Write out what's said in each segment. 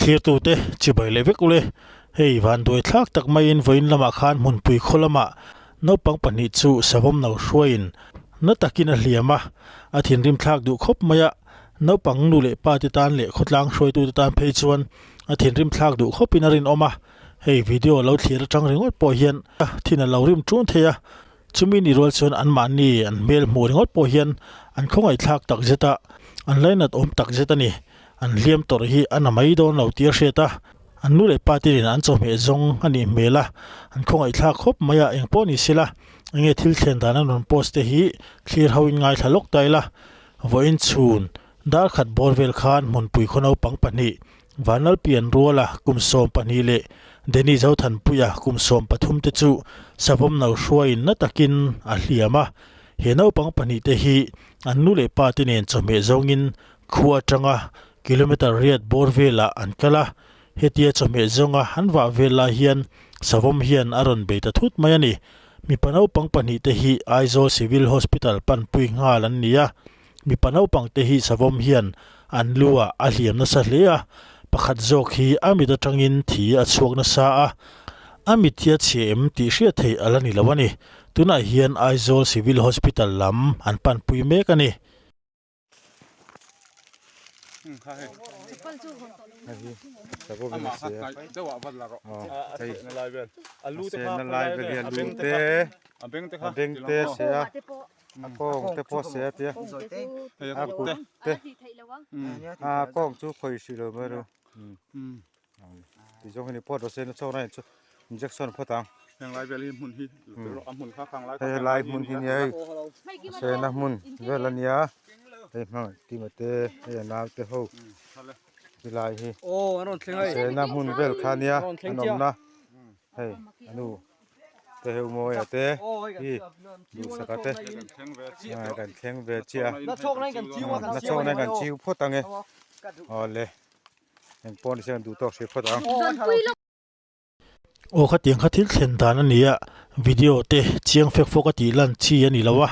Thlirtute chibai leh vek ule. Hei vanduai thlak tak maiin vawiin lamah khan hmunpui khaw lamah naupang pahnih chu savawm no hruaiin na takin a hliam a, a thinrim thlak duh khawp mai a. Naupang nu leh pa te tan leh khawtlang hruaitute tan phei chuan a thinrim thlak duh khawpin a rinawm a. Hei video lo thlir atang ringawt pawh hian thin a lo rim ṭun thei a. Chumi ni rual chuan anmahni an hmel hmuh ringawt pawh hian an khawngaihthlak takzet a, an lainat awm takzet a ni. An hliam tawrh hi a na mai dawn lo tih a hriat a, an nu leh pa te nen an chawhmeh zawng a nih hmel a, an khawngaihthlak khawp mai a, engpawh ni sela enge thil thlen dan an rawn post te hi thlir ho in ngaithla lawk ta ila. Vawiin chhun dar khat bawr vel khan hmunpui khaw naupang pahnih Vanlalpian Ruala kum 12 leh Denny Zothanpuia kum 13 te chu savawm no hruaiin na takin a hliam a, he naupang pahnih te hi an nu leh pa te nen chawhmeh zawngin Khua atanga kilometre riat bawr velah an kal a, hetia chawhmeh zawnga an vah vel lai hian savawm hian a rawn bei ta thut mai a ni. Mipa naupang pahnih te hi Aizawl Civil Hospital panpui nghal an ni a, mipa naupang te hi savawm hian an lu ah a hliam nasa hle a, pakhat zawk hi a mit atangin thi a chhuak nasa a, a mit hi a chhia em tih hriat theih a la ni lo a ni. Tunah hian Aizawl Civil Hospital lam an panpui mek a ni. Injection phawt ang. Heng lai vel hi hmun hi a hmun kha khang lai hei lai hmun hi nia hei sena hmun vel a nia hei hmang tima te hei a nau te ho ti lai hi sena hmun vel kha nia an awmna hei a nu te heu mawia te hi duhsaka te kan thleng ve chiah a nachhawkna in kan chiu phawt ang e awle engpawh ni se kan duh tawk hrih phawt ang. Aw khatiang kha thil thlen dan a ni a, video te chiang fek fawk a tih lan chi a ni lo a,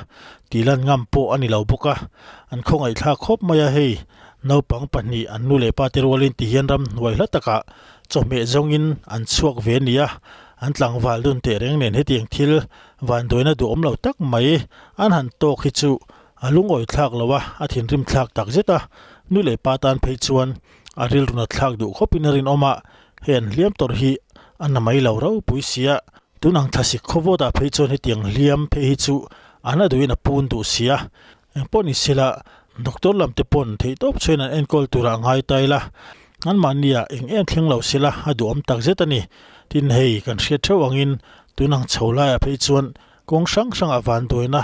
tih lan ngam pawh a ni lo bawk a, an khawngaihthlak khawp mai a hei naupang pahnih an nu leh pa te rualin ti hian ramhnuai hla takah chawhmeh zawngin an chhuak ve a ni a, an tlangval dun teh reng nen hetiang thil vanduaina duhawm lo tak mai an han tawk hi chu a lungawi thlak lo a, a thinrim thlak tak zet a, nu leh pa tan phei chuan a rilru nat thlak duh khawpin a rinawm a. Hei an hliam tawrh hi a na mai lo ropui sia, tun ang thlasik khawvawt ah phei chuan hetiang hliam phei hi chu a na duhin a pun duh sia. Engpawh ni sela doctor lam te pawn theihtawp chhuain an enkawl turah a ngai ta ila, anmahni ah eng em thleng lo sela a duhawm takzet a ni. Tin hei kan hriat theuh angin tun ang chho laiah phei chuan kawng hrang hrangah vanduaina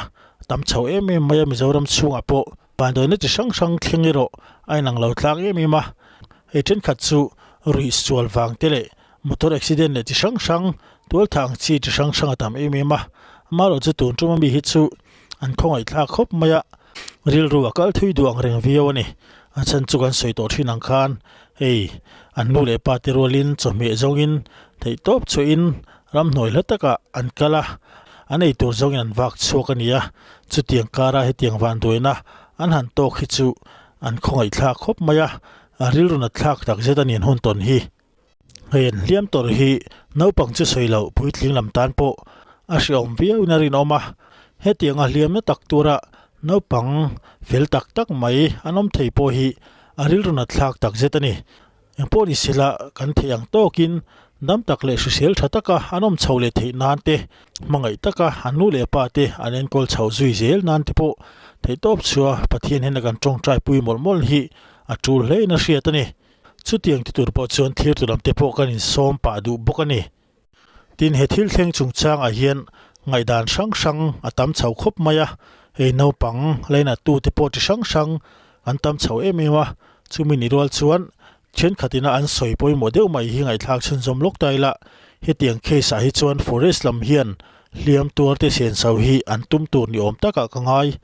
tam chho em em mai a Mizoram chhungah pawh vanduaina chi hrang hrang thleng erawh a inang lo tlang em em a. Hei thenkhat chu ruih sual vang te leh motor accident leh chi hrang hrang tual thah ang chi chi hrang hrang a tam em em a, amaherawh chu tun tum ami hi chu an khawngaih thlak khawp mai a, rilru a kal thui duh ang reng viau a ni. A chhan chu kan sawi tawh thin ang khan hei an nu leh pa te rualin chawhmeh zawngin theihtawp chhuahin ramhnuai hla takah an kal a, an eitur zawngin an vak chhuak a ni a, chutiang kara hetiang vanduaina an han tawk hi chu an khawngaih thlak khawp mai a, a rilru nat thlak tak zet a ni an hun tawn hi. Hei an hliam tawrh hi naupang chu sawi loh puitling lam tan pawh a hrehawm viau in a rinawm a, hetiang a hliamna tak tura naupang fel tak tak mai an awm thei pawh hi a rilru nat thlak tak zet a ni. Engpawh ni sela kan theih ang tawkin dam tak leh hrisel tha taka an awm chho leh theih nan te, hmangaih taka an nu leh pa te an enkawl chho zui zel nan te pawh theihtawp chhuah Pathian hian a kan tawngtai pui mawlh mawlh hi a tul hlein a hriat a ni. Chutiang ti tur pawh chuan thirtu lam te pawh kan insawm pah duh bawk a ni. Tin, he thil thleng chungchangah hian ngaihdan hrang hrang a tam chho khawp mai a, hei naupang lainattu te pawh chi hrang hrang an tam chho em em a, chumi ni rual chuan thenkhatina an sawi pawimawh deuh mai hi ngaihthlak chhunzawm lawk ta ila, hetiang case ah hi chuan forest lam hian hliam tuar te senso hi an tum tur ni awm takah ka ngai.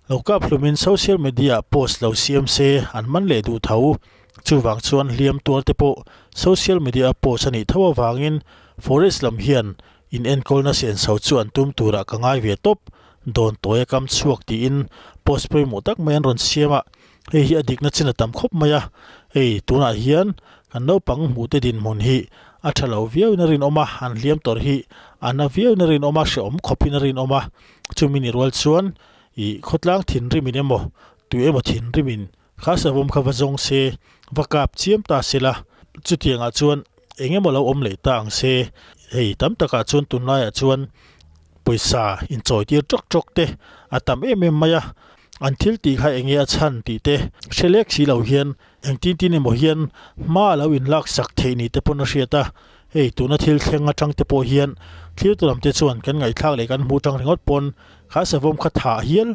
Lo kap hlumin social media ah post lo siam se an man leh duh tho. Chuvang chuan hliam tuar te pawh social media a post a nih tho avangin forest lam hian in enkawlna senso chu an tum turah ka ngai ve tawp. Dawn tawi a kam chhuak tiin post pawimawh tak mai an rawn siam a, hei hi a dikna chin a tam khawp mai a. Hei tunah hian Kan naupang hmuhte dinhmun hi a tha lo viauin a rinawm a, an hliam tawrh hi a na viauin a rinawm a, hrehawm khawpin a rinawm a. Chumi ni rual chuan ih khawtlang thinrimin emaw tu emaw thinrimin kha savawm kha va zawng se, va kap chiam ta se la, chutiangah chuan eng emaw lo awm leh ta ang se. Hei tam takah chuan tunlaiah chuan pawisa inchawi tir tawk tawk te a tam em em mai a, an thil tih kha eng nge a chhan tih te hre lek si lo hian Engtin tin emaw hian hma a lo inlak sak theih ni te pawn a hriat a, hei tuna thil thleng atang te pawh hian thlir tu lam te chuan kan ngaihthlak leh kan hmuh tang ringawt pawn kha savawm kha thah hial,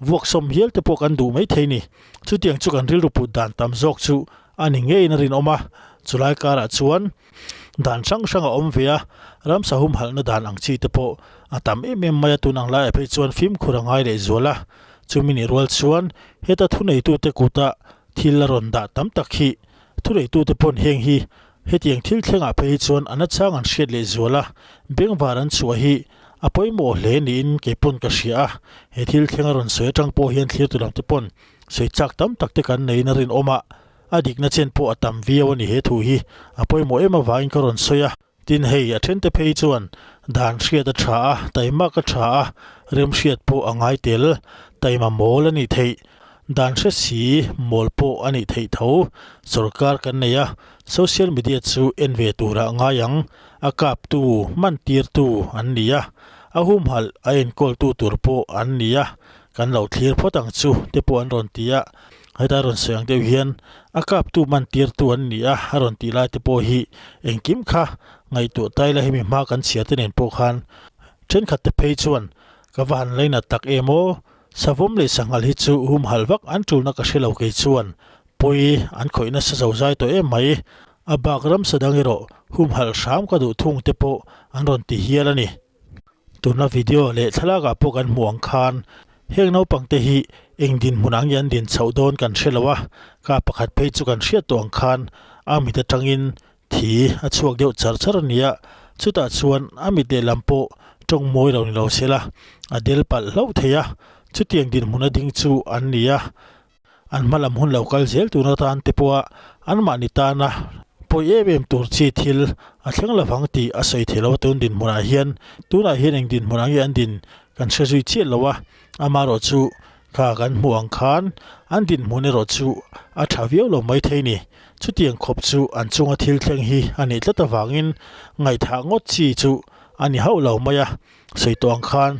vuak sawm hial te pawh kan duh mai thei ni. Chutiang chu kan rilru put dan tam zawk chu a ni ngeiin a rinawm a, chulai karah chuan dan hrang hrang a awm ve a, ramsa humhalhna dan ang chi te pawh a tam em em mai a, tun ang laiah phei chuan fimkhur a ngai leh zual a, chumi nih rual chuan heta thuneitute kuta Thil a rawn dah tam tak hi thuneitute pawn heng hi hetiang thil thlengah phei hi chuan a nachang an hriat leh zual a, bengvar an chhuah hi a pawimawh hle niin kei pawn ka hria a, he thil thleng a rawn sawi atang pawh hian thlirtu lamte pawn sawi chak tam tak te kan neiin a rinawm a, a dikna chen pawh a tam viau a ni he thu hi a pawimawh em avangin ka rawn sawi a. Tin hei a thente phei chuan dan hriat a tha a, taimak a tha a, remhriat pawh a ngai tel, taima mawl a nih theih, dan hre si mawl pawh a nih theih tho. Sorkar kan nei a, social media chu en ve turah ngai ang, a kaptu, hmantirtu an ni a, a humhalh a enkawltu tur pawh an ni a, kan lo thlir phawt ang chu te pawh an rawn ti a. Heta rawn sawi ang deuh hian a kaptu mantirtu an ni a, a rawn tih lai te pawh hi engkim kha ngaihtuah ta ila hemi hma kan chhiar te nen pawh khan thenkhat te phei chuan ka va han lainat tak em aw, savawm leh sanghal hi chu humhalh vak an tulna ka hre lo kei chuan pawi an khawih nasa zo zai tawh em mai, a bak ramsa dang erawh humhalh hram ka duh thung te pawh an rawn ti hial a ni. Tuna video leh thlalak ah pawh kan hmuh ang khan heng naupang te hi eng dinhmun ang nge an din chhoh dawn kan hre lo a, ka pakhat phei chu kan hriat tawh ang khan a mit atangin thi a chhuak deuh char char a ni a, chutah chuan a mit lehlam pawh tawng mawi lo ni lo se la a del palh hlauh thei a, chutiang dinhmun a ding chu an ni a. An hma lam hun lo kal zel tun atan te pawha anmahni tana pawi em em tur chi thil a thleng lovang tih a sawi thei lo a tun dinhmunah hian tunah hian eng dinhmunah nge an din kan hre zui chiah lo a, amaherawh chu kha kan hmuh ang khan an dinhmun erawh chu a tha viau lo mai thei ni. Chutiang khawp chu an chunga thil thleng hi a nih tlat avangin ngaihthah ngawt chi chu a ni hauh lo mai a, sawi tawh ang khan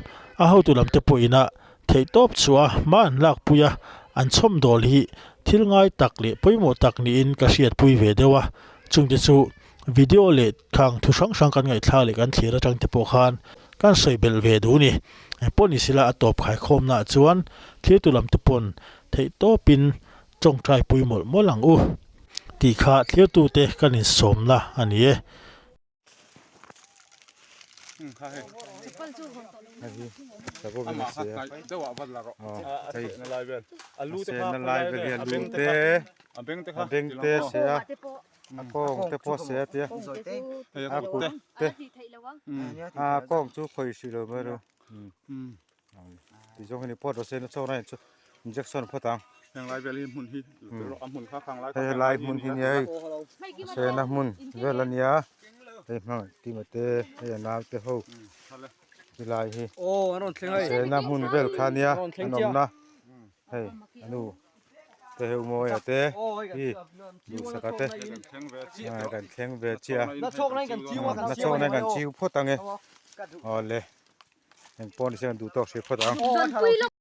a hotu lam te pawhin a Theihtawp chhuah a hma an lakpui a, an chhawmdawl hi thil ngai tak leh pawimawh tak niin ka hriatpui ve deuh a, chungte chu video leh khang thu hrang hrang kan ngaihthlak leh kan thlir atang te pawh khan kan sawi belh ve duh ni. Engpawh ni sela a tawp khaikhawmnaah chuan thirtu lam te pawn theihtawpin tawngtai pui mawlh mawlh ang u tih kha thlirtute kan insawmna a ni e. Injection phawt ang. Heng lai vel hi hmun hi a hmun kha khang lai kha. Hei lai hmun hi nia hei sena hmun vel a nia hei hmang tima te hei a nau te ho ti lai hi sena hmun vel kha nia an awmna hei a nu te heu mawia te hi duhsaka te kan thleng ve chiah a nachhawkna in kan chiu phawt ang e awle engpawh ni se kan duh tawk hrih phawt ang.